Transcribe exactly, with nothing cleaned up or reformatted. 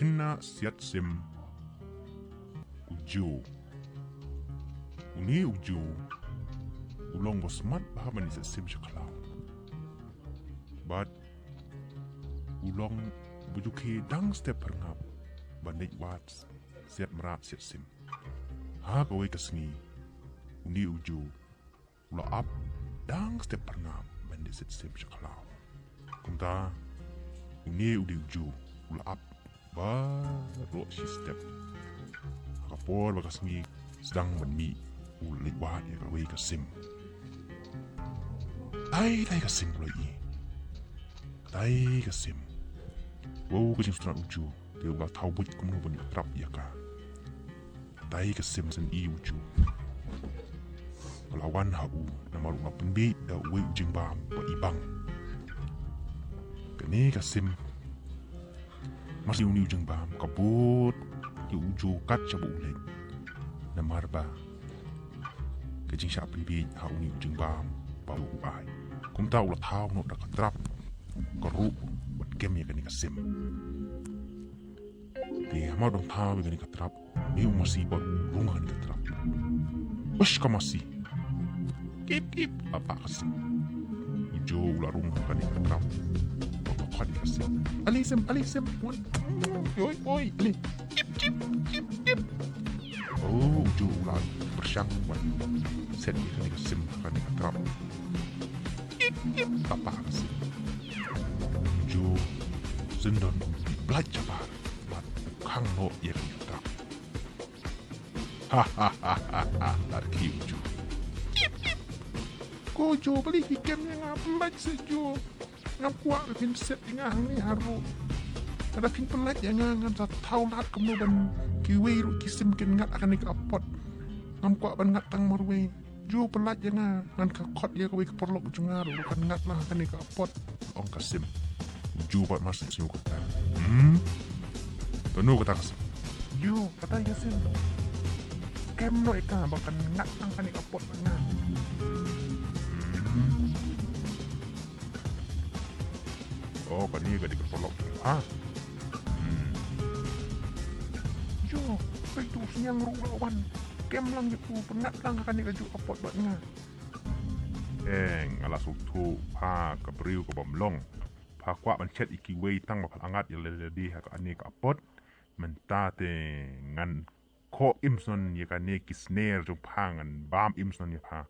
Ina siat sim u Joe. Une u Joe u long ba smat bha ban ïa siat sim sha khlaw. Bad u long ba ju khie dang step pyrngap ban leit wad siat mrad siat sim. Ha kawei ka sngi une u Joe u la ap dang step pyrngap ban leit siat sim sha khlaw. Kumta une u dei u Joe u la ap baroh shi step. Ha ka por ba ka sngi sdang ban mih u leit wad ïa kawei ka sim. Tai tai ka sim u la ïohi. Tai ka sim. Wow, ka jingsngewtynnat u Joe. Te u la thaw buit kumno ban ïatrap ïa ka. Tai ka sim shen i u Joe. Ka la wan ha u namar u la pynbiej da uwei u jingbam ba i bang. Kane ka sim, mar shu une u jingbam ka bud ïa u Joe kat shaba u leit. Namar ba ka jingshah pynbiej ha une u jingbam ba u ai. Kumta u la thaw noh da ka trap, ka ruh bad kem ïa kane ka sim. Te hamar dang thaw ïa kane ka trap, une u masi pat u rung ha kane ka trap. Ush ka masi. Kip kip, apa ka sim. U Joe u la rung ha kane ka trap. Ba ka khot ïa ka sim. Ale sim, ale sim. Wan. Oi, oi, ale. Kip kip kip kip. Oh, u Joe u la pyrshang ban set ïa kane ka sim ha kane ka trap. Kip kip, apa ka sim. U Joe shen don u pynlait shabar bad u khang noh ïa kane ka trap. Ha ha ha ha ha, la rkhie u Joe. Kip kip. Ko Joe, balei phi kem ïa nga, pynlait seh Joe. Ngam kwah ba phin set ïa nga hangne haruh. Lada phin pynlait ïa nga ngan sa thaw lad kumno ban kiwei ruh ki sim kin ngat ha kane ka apot. Ngam kwah ban ngat tang marwei. Joe, pynlait ïa nga, ngan khot ïa kawei ka paralok jong nga ruh kan ngat lang ha kane ka apot, ong ka sim. Joe pat mar shu sngew kata. Hmm? Kano kata ka sim? Joe, kata ka sim. Kem noh ïa ka ba kan ngat lang ha kane ka apot bad nga. Hmm. Oh, kane ka dei ka paralok jong nga. Hmm. Joe, peit, uto u sniang ruh u la wan. Kem lang ïa u, pynngat lang ha kane kajuh ka apot bad nga. Eng, nga la sngewthuh pha ka briew ka bym long. Pha kwah ban shet ïa kiwei tang ba pha la ngat ïa lade ha kane ka apot. Mynta te ngan khoh im shen ïa kane ki sner jong pha, ngan bam im shen ïa pha.